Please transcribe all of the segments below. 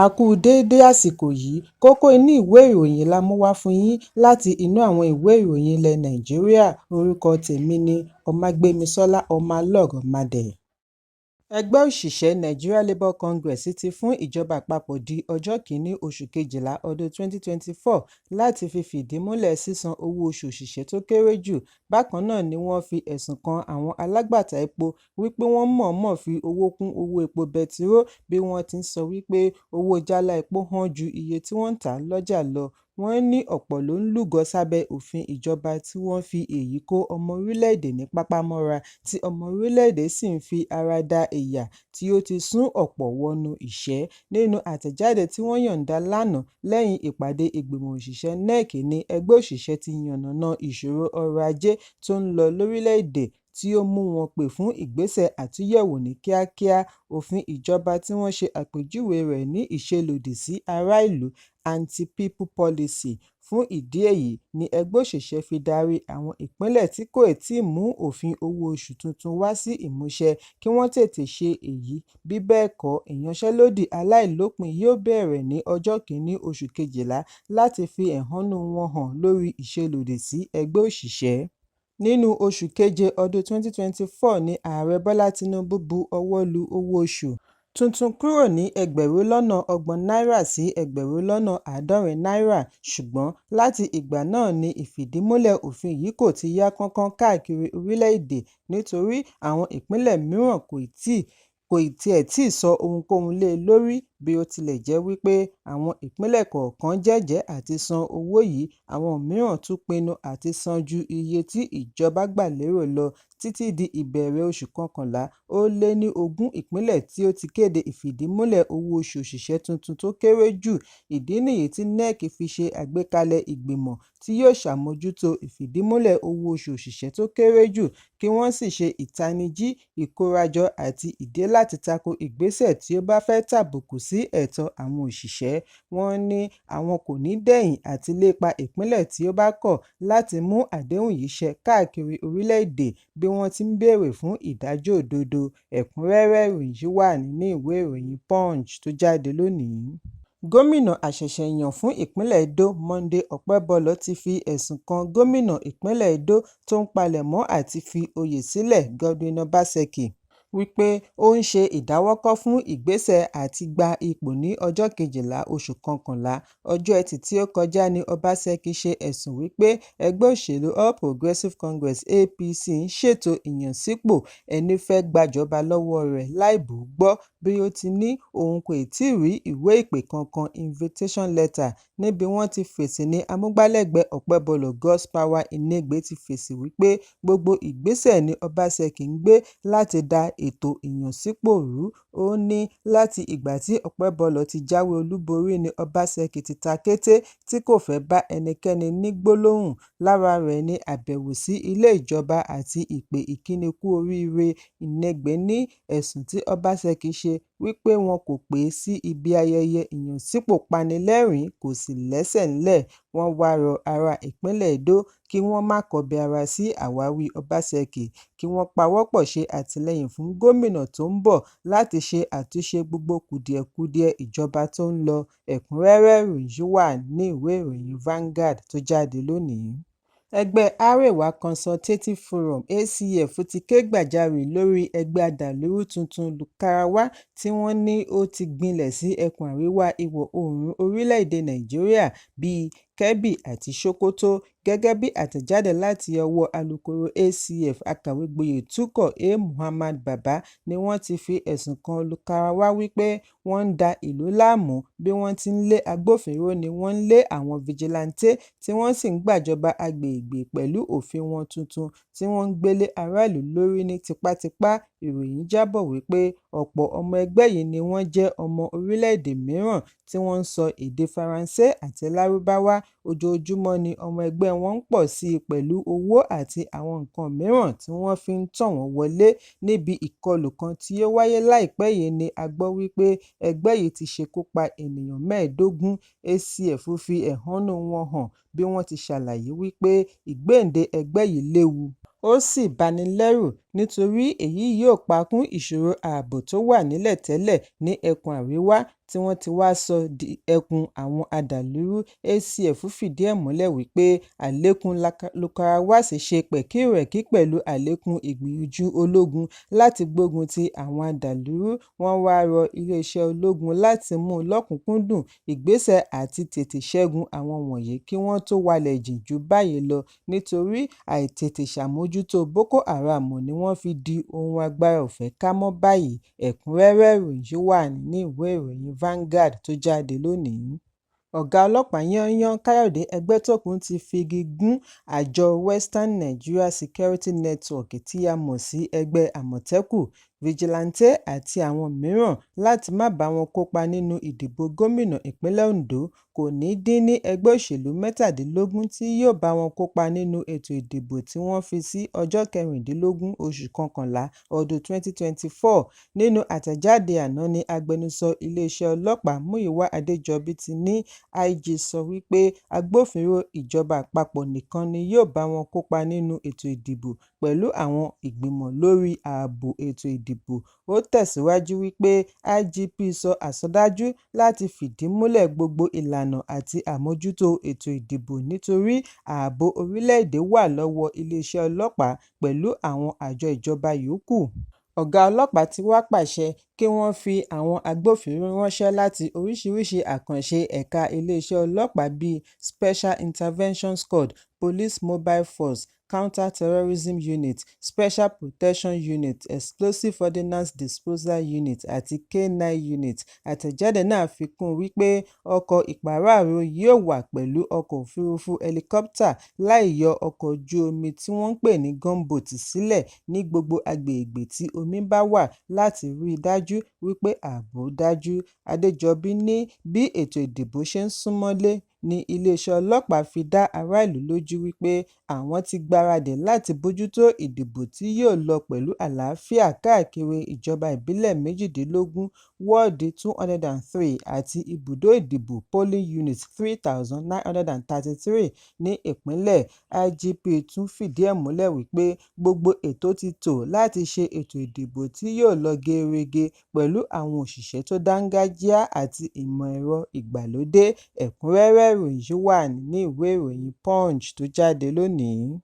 A kú déédé àsìkò yìí. Kókó inú ìwé ìròyìn la mú wá fún yín láti inú àwọn ìwé ìròyìn ilẹ̀ Nàìjíríà. Orúkọ tèmi ni Ọmágbémisọ́lá Ọmọlọ́rọ̀mádé. Ẹgbẹ́ òṣìṣẹ́ Nigeria Labour Congress ti fún ìjọba àpapọ̀ di ọjọ́ 1 oṣù kejìlá ọdún 2024 láti fi fìdí múlẹ̀ sísan owó oṣù òṣìṣẹ́ tó kéré jù. Bákan náà ni wọ́n fi ẹ̀sùn kan àwọn alágbàtà epo wípé wọ́n mọ̀ọ́mọ̀ fi owó kún owó epo bẹtiró bí wọ́n ti ń sọ wípé owó jálá epo hán ju iye tí wọ́n ń tà á lọ́jà lọ. Wọ́n ní ọ̀pọ̀ ló ń lúgọ sábẹ́ òfin ìjọba tí wọ́n fi èyí kó ọmọ orílẹ̀-èdè ní papá mọ́ra, tí ọmọ orílẹ̀-èdè sì ń fi ara da ìyà tí ó ti sún ọ̀pọ̀ wọnú ìṣẹ́. Nínú àtẹ̀jáde tí wọ́n yọ̀ǹda lánàá lẹ́yìn ìpàdé ìgbìmọ̀ òṣìṣẹ́ NEC ní ẹgbẹ́ òṣìṣẹ́ ti yànnàná ìṣòro ọrọ̀ ajé tó ń lọ lórílẹ̀-èdè tí ó mú wọn pè fún ìgbésẹ̀ àtúnyẹ̀wò ní kíákíá òfin ìjọba tí wọ́n ṣe àpèjúwe rẹ̀ ní ìṣelòdì sí ará ìlú, anti-people policy. Fún ìdí èyí ní ẹgbẹ́ òṣìṣẹ́ fi darí àwọn ìpínlẹ̀ tí kò tíì mú òfin owó oṣù tuntun wá sí ìmúṣẹ kí wọ́n tètè ṣe èyí, bí bẹ́ẹ̀ kọ́ ìyanṣẹ́lódì aláìlópin yóò bẹ̀rẹ̀ ní ọjọ́ 1 oṣù kejìlá láti fi ẹ̀hónú wọn hàn lórí ìṣelòdì sí ẹgbẹ́ òṣìṣẹ́. Nínú oṣù keje ọdún 2024 ní Ààrẹ Bọ́lá Tinubu bu ọwọ́ lu owó oṣù tuntun kúrò ní ẹgbẹ̀rún lọ́nà 30 náírà sí ẹgbẹ̀rún lọ́nà 70 náírà, ṣùgbọ́n láti ìgbà náà ni ìfìdímúlẹ̀ òfin yìí kò ti yá kánkán káàkiri orílẹ̀-èdè nítorí àwọn ìpínlẹ̀ mìíràn kò tiẹ̀ tíì sọ ohunkóhun lé e lórí. Bí ó tilẹ̀ jẹ́ wípé àwọn ìpínlẹ̀ kọ̀ọ̀kan jẹ́jẹ̀ẹ́ àti san owó yìí, àwọn mìíràn tún pinnu àti san ju iye tí ìjọba gbà lérò lọ. Títí di ìbẹ̀rẹ̀ oṣù kọkànlá, ó lé ní 20 ìpínlẹ̀ tí ó ti kéde ìfìdímúlẹ̀ owó oṣù òṣìṣẹ́ tuntun tó kéré jù. Ìdí nìyí tí NEC fi ṣe àgbékalẹ̀ ìgbìmọ̀ tí yóò ṣàmójútó ìfìdímúlẹ̀ owó oṣù òṣìṣẹ́ tó kéré jù, kí wọ́n sì ṣe ìtanijí, ìkórajọ àti ìdè láti tako ìgbésẹ̀ tí ó bá fẹ́ tàbùkù sí ẹ̀tọ́ àwọn òṣìṣẹ́. Wọ́n ní àwọn kò ní dẹ̀yìn àti lépa ìpínlẹ̀ tí ó bá kọ̀ láti mú àdéhùn yìí ṣẹ káàkiri orílẹ̀-èdè bí wọ́n ti ń béèrè fún ìdájọ́ òdodo. Ẹ̀kúnrẹ́rẹ́ ìròyìn yìí wà nínú ìwé ìròyìn Punch tó jáde lónìí. Gómìnà àṣẹ̀ṣẹ̀yàn fún ìpínlẹ̀ Edo, Monday Okpebholo, ti fi ẹ̀sùn kan gómìnà ìpínlẹ̀ Edo tó ń palẹ̀mọ́ àti fi oyè sílẹ̀, Godwin Obaseki, wípé ó ń ṣe ìdáwọ́kọ̀ fún ìgbésẹ̀ àti gba ipò ní ọjọ́ 12 oṣù kọkànlá. Ọjọ́ Ẹtì tí ó kọjá ní Obaseki ṣe ẹ̀sùn wípé ẹgbẹ́ òṣèlú All Progressive Congress (APC) ń ṣètò ìyànsípò ẹni fẹ́ gbàjọba lọ́wọ́ rẹ̀ láì bù ú gbọ́, bí ó ti ní òun kò tíì rí ìwé ìpè kankan, invitation letter. Níbi wọ́n ti fèsì ní amúgbálẹ́gbẹ̀ẹ́ Okpebholo, Godspower Inegbe, ti fèsì wípé gbogbo ìgbésẹ̀ ni Obaseki ń gbé láti da ètò ìyànsípò rú. Ó ní láti ìgbà tí Okpebholo ti jáwé olúborí ní Obaseki ti ta kété tí kò fẹ́ bá ẹnikẹ́ni ní gbólóhùn. Lára rẹ̀ ní àbẹ̀wò sí ilé ìjọba àti ìpè ìkíni kú oríire. Inegbe ní ẹ̀sùn tí Obaseki ṣe wípé wọn kò pè é sí ibi ayẹyẹ ìyànsípò pani lẹ́rìn-ín kò sì lẹ́sẹ̀ ńlẹ̀. Wọ́n wá rọ ará ìpínlẹ̀ Edo kí wọ́n má kọbi ara sí àwáwí Obaseki, kí wọ́n pawọ́pọ̀ ṣe àtìlẹ́yìn fún gómìnà tó ń bọ̀ láti ṣe àtúnṣe gbogbo kùdìẹ̀kudiẹ ìjọba tó ń lọ. Ẹ̀kúnrẹ́rẹ́ ìròyìn yìí wà nínú ìwé ìròyìn Vanguard tó jáde lónìí. Ẹgbẹ́ Arewa Consultative Forum (ACF) ti ké gbàjarè lórí ẹgbẹ́ adàlúrú tuntun Lakurawa tí wọ́n ní ó ti gbilẹ̀ sí ẹkùn àríwá ìwọ̀-oòrùn orílẹ̀-èdè Nàìjíríà bíi Kebbi àti Sokoto. Gẹ́gẹ́ bí àtẹ̀jáde láti ọwọ́ alukoro ACF, Akàwé-gboyè Tukur A. Muhammad Baba ni wọ́n ti fi ẹ̀sùn kan Lakurawa wípé wọ́n ń da ìlú láàmú, bí wọ́n ti ń lé agbófinró ni wọ́n ń lé àwọn fijilantànté tí wọ́n sì ń gbàjọba agbègbè pẹ̀lú òfin wọn tuntun tí wọ́n ń gbé lé aráàlú lórí ní tipátipá. Ìròyìn jábọ̀ wípé ọ̀pọ̀ ọmọ ẹgbẹ́ yìí ni wọ́n jẹ́ ọmọ orílẹ̀-èdè mìíràn tí wọ́n ń sọ èdè Faransé àti Lárúbáwá. Ojoojúmọ́ ni ọmọ ẹgbẹ́ wọn ń pọ̀ sí i pẹ̀lú owó àti àwọn nǹkan mìíràn tí wọ́n fi ń tàn wọ́n wọlé. Níbi ìkọlù kan tí ó wáyé láìpẹ́ yìí ni a gbọ́ wípé ẹgbẹ́ yìí ti ṣekú pa ènìyàn 15. ACF fi ẹ̀hónú wọn hàn bí wọ́n ti ṣàlàyé wípé ìgbéǹde ẹgbẹ́ yìí léwu, ó sì bani lẹ́rù nítorí èyí yóò pa kún ìṣòro ààbò tó wà nílẹ̀ tẹ́lẹ̀ ní ẹkùn àríwá. tí wọ́n ti wá sọ di ẹkùn àwọn adàlúrú. ACF fìdí ẹ̀ múlẹ̀ wípé àlékún Lakurawas ṣe pẹ̀kírẹ̀kí pẹ̀lú àlékún ìgbìyànjú ológun láti gbógun ti àwọn adàlúrú. Wọ́n wá rọ iléeṣẹ́ ológun láti mú lọ́kùn-ún-kúndùn ìgbésẹ̀ àti tètè ṣẹ́gun àwọn wọ̀nyí kí wọ́n tó walẹ̀ jìn jù báyìí lọ, nítorí àìtètè ṣàmójútó Boko Haram ni wọ́n fi di ohun agbára ò fẹ́ ká mọ́ báyìí. Ẹ̀kúnrẹ́rẹ́ ìròyìn yìí wà nínú ìwé ìròyìn Vanguard tó jáde lónìí. Ọ̀gá ọlọ́pàá yányán Káyọ̀dé Ẹgbẹ́tókun ti figi gún àjọ Western Nigeria Security Network tí a mọ̀ sí ẹgbẹ́ Àmọ̀tẹ́kùn, Fìjìláńtẹ́ àti àwọn mìíràn láti má bá wọn kópa nínú ìdìbò gómìnà ìpínlẹ̀ Ondo. Kò ní dín ní ẹgbẹ́ òṣèlú 17 tí yóò bá wọn kópa nínú ètò ìdìbò tí wọ́n fi sí ọjọ́ 16 oṣù kọkànlá ọdún 2024. Nínú àtẹ̀jáde àná ní agbẹnusọ iléeṣẹ́ ọlọ́pàá Múyìwá Adéjọbí ti ní IG sọ wípé agbófinró ìjọba àpapọ̀ nìkan ni yóò bá wọn kópa nínú ètò ìdìbò pẹ̀lú àwọn ìgbìmọ̀ lórí ààbò ètò ìdìbò. Ó tẹ̀síwájú wípé IGP sọ àsọdájú láti fìdí múlẹ̀ gbogbo ìlànà àti àmójútó ètò ìdìbò nítorí ààbò orílẹ̀-èdè wà lọ́wọ́ iléeṣẹ́ ọlọ́pàá pẹ̀lú àwọn àjọ ìjọba yòókù. Ọ̀gá ọlọ́pàá ti wá pàṣẹ kí wọ́n fi àwọn agbófinró ránṣẹ́ láti oríṣiríṣi àkànṣe ẹ̀ka iléeṣẹ́ ọlọ́pàá bíi Special Intervention Squad, Police Mobile Force, Counter-Terrorism Unit, Special Protection Unit, Explosive Ordnance Disposal Unit àti K9 Unit. Àtẹ̀jáde náà fi kún un wípé ọkọ̀ ìpàráàrò yóò wà pẹ̀lú ọkọ̀ òfurufú hẹlikópítà láì yọ ọkọ̀ ojú-omi tí wọ́n ń pè ní gunboat sílẹ̀ ní gbogbo agbègbè tí omi bá wà láti rí i dájú wípé ààbò dájú. Adéjọbí ní bí ètò ìdìbò ṣe ń súnmọ́lé ní iléeṣẹ́ ọlọ́pàá fi dá aráàlú lójú wípé àwọn ti gbáradì láti bójútó ìdìbò tí yóò lọ pẹ̀lú àlàáfíà káàkiri ìjọba ìbílẹ̀ 18, wọ́ọ̀dù 203 àti ibùdó ìdìbò polling units 3,933 ní ìpínlẹ̀. IGP tún fìdí ẹ̀ múlẹ̀ wípé gbogbo ètò ti tó láti ṣe ètò ìdìbò tí yóò lọ geerege pẹ̀lú àwọn òṣìṣẹ́ tó dáńgájíá àti ìmọ̀ ẹ̀rọ ìgbàlódé. Ẹ̀kúnrẹ́rẹ́ ìròyìn yìí wà nínú ìwé ìròyìn Punch tó jáde lónìí.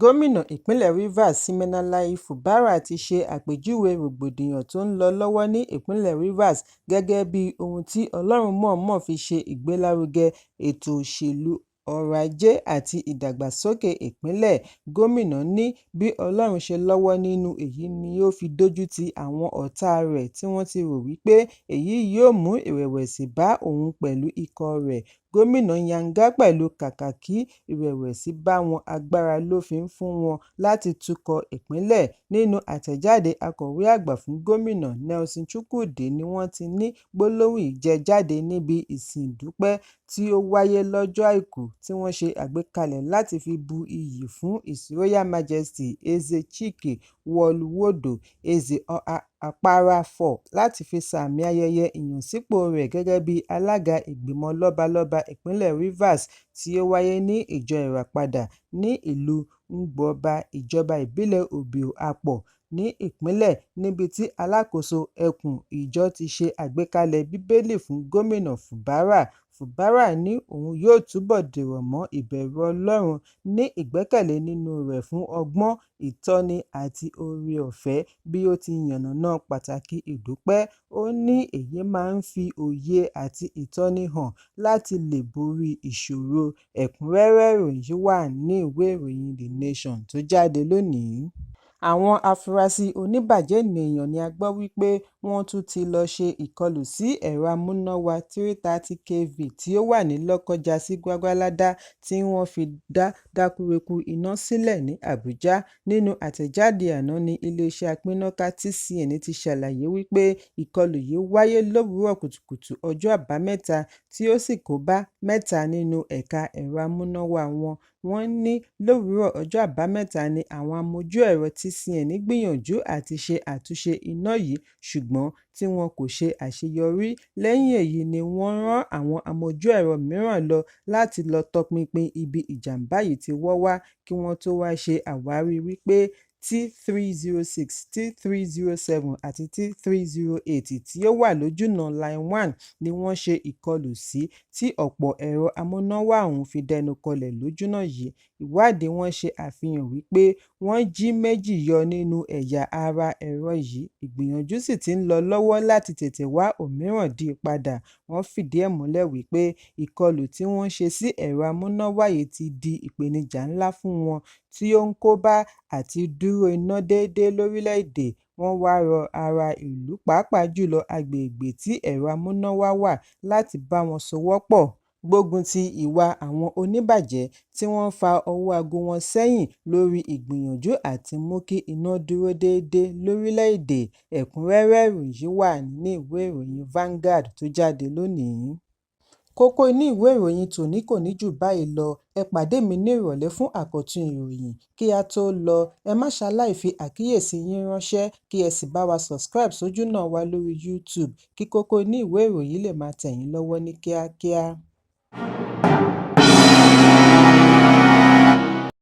Gómìnà ìpínlẹ̀ Rivers Siminalayi Fubara ti ṣe àpèjúwe rògbòdìyàn tó ń lọ lọ́wọ́ ní ìpínlẹ̀ Rivers gẹ́gẹ́ bí ohun tí Ọlọ́run mọ̀ọ́mọ̀ fi ṣe ìgbélárugẹ ètò òṣèlú, ọrọ̀ ajé àti ìdàgbàsókè ìpínlẹ̀. Gómìnà ní bí Ọlọ́run ṣe lọ́wọ́ nínú èyí ni ó fi dójú ti àwọn ọ̀tá rẹ̀ tí wọ́n ti rò wípé èyí yóò mú ìrẹ̀wẹ̀sì bá òun pẹ̀lú ikọ̀ rẹ̀. Gómìnà Yanga pẹ̀lú kàkà kí ìrẹ̀wẹ̀sì bá wọn, agbára ló fi ń fún wọn láti tukọ̀ ìpínlẹ̀. Nínú àtẹ̀jáde akọ̀wé àgbà fún gómìnà Nelson Chukwude ni wọ́n ti ní gbólóhùn yìí jẹ jáde níbi ìsìn ìdúpẹ́ tí ó wáyé lọ́jọ́ Àìkú tí wọ́n ṣe àgbékalẹ̀ láti fi bu iyì fún His Royal Majesty Eze Chike Nwodo, Eze Okpara IV láti fi sààmì ayẹyẹ ìyànsípò rẹ̀ gẹ́gẹ́ bí alága ìgbìmọ̀ lọ́balọ́ba ìpínlẹ̀ Rivers tí ó wáyé ní Ìjọ Ìràpadà ní ìlú Mgbuoba, ìjọba ìbílẹ̀ Obio-Akpor ní ìpínlẹ̀, níbi tí alákòóso ẹkùn ìjọ ti ṣe àgbékalẹ̀ Bíbélì fún Gómìnà Fubara. Fubara ní òun yóò túbọ̀ dìrọ̀ mọ́ ìbẹ̀rù Ọlọ́run, ní ìgbẹ́kẹ̀lé nínú rẹ̀ fún ọgbọ́n, ìtọ́ni àti oore-ọ̀fẹ́ bí ó ti yànnàná pàtàkì ìdúpẹ́. Ó ní èyí máa ń fi òye àti ìtọ́ni hàn láti lè borí ìṣòro. Ẹ̀kúnrẹ́rẹ́ ìròyìn yìí wà nínú ìwé ìròyìn The Nation tó jáde lónìí. Àwọn afurasí oníbàjẹ́ ènìyàn ni a gbọ́ wípé wọ́n tún ti lọ ṣe ìkọlù sí ẹ̀rọ amúnáwá 330 kV tí ó wà ní Lọ́kọ́ja sí Gwagwalada tí wọ́n fi dá dákúrekú iná sílẹ̀ ní Àbújá. Nínú àtẹ̀jáde àná ní iléeṣẹ́ apínnáká TCN ti ṣàlàyé wípé ìkọlù yìí wáyé lówùúrọ̀ kùtùkùtù ọjọ́ Àbámẹ́ta tí ó sì kó bá mẹ́ta nínú ẹ̀ka ẹ̀rọ amúnáwá wọn. Wọ́n ní lówùúrọ̀ ọjọ́ Àbámẹ́ta ni àwọn amójú-ẹ̀rọ TCN gbìyànjú àti ṣe àtúnṣe iná yìí ṣùgbọ́n tí wọn kò ṣe àṣeyọrí. Lẹ́yìn èyí ni wọ́n rán àwọn amójú-ẹ̀rọ mìíràn lọ láti lọ tọpinpin ibi ìjàm̀bá yìí ti wọ́ wá kí wọ́n tó wá ṣe àwárí wípé T306, T307 àti T308 tí ó wà lójúnà Line 1 ni wọ́n ṣe ìkọlù sí tí ọ̀pọ̀ ẹ̀rọ amúnáwá ọ̀hún fi dẹnu kọlẹ̀ lójúnà yìí. Ìwádìí wọn ṣe àfihàn wípé wọ́n jí méjì yọ nínú ẹ̀yà ara ẹ̀rọ yìí, ìgbìyànjú sì ti ń lọ lọ́wọ́ láti tètè wá òmíràn dí padà. Wọ́n fìdí ẹ̀ múlẹ̀ wípé ìkọlù tí wọ́n ṣe sí ẹ̀rọ amúnáwá yìí ti di ìpèníjà ńlá fún wọn tí ó ń kó bá àti dúró iná déédé lórílẹ̀-èdè. Wọ́n wá rọ ará ìlú, pàápàá jùlọ agbègbè tí ẹ̀rọ amúnáwá wà, láti bá wọn sowọ́pọ̀ gbógun ti ìwà àwọn oníbàjẹ́ tí wọ́n ń fa ọwọ́ aago wọn sẹ́yìn lórí ìgbìyànjú àti mú kí iná dúró déédé lórílẹ̀-èdè. Ẹ̀kúnrẹ́rẹ́ ìròyìn yìí wà nínú ìwé ìròyìn Vanguard tó jáde lónìí. Kókó inú ìwé ìròyìn tòní kò ní jù báyìí lọ. Ẹ pàdé mi ní ìrọ̀lẹ́ fún àkọ́tún ìròyìn. Kí á tó lọ, ẹ má ṣaláì fi àkíyèsí yín ránṣẹ́ kí ẹ sì bá wa subscribe sójúnà wa lórí YouTube kí kókó inú ìwé ìròyìn lè máa tẹ̀ yín lọ́wọ́ ní kíákíá.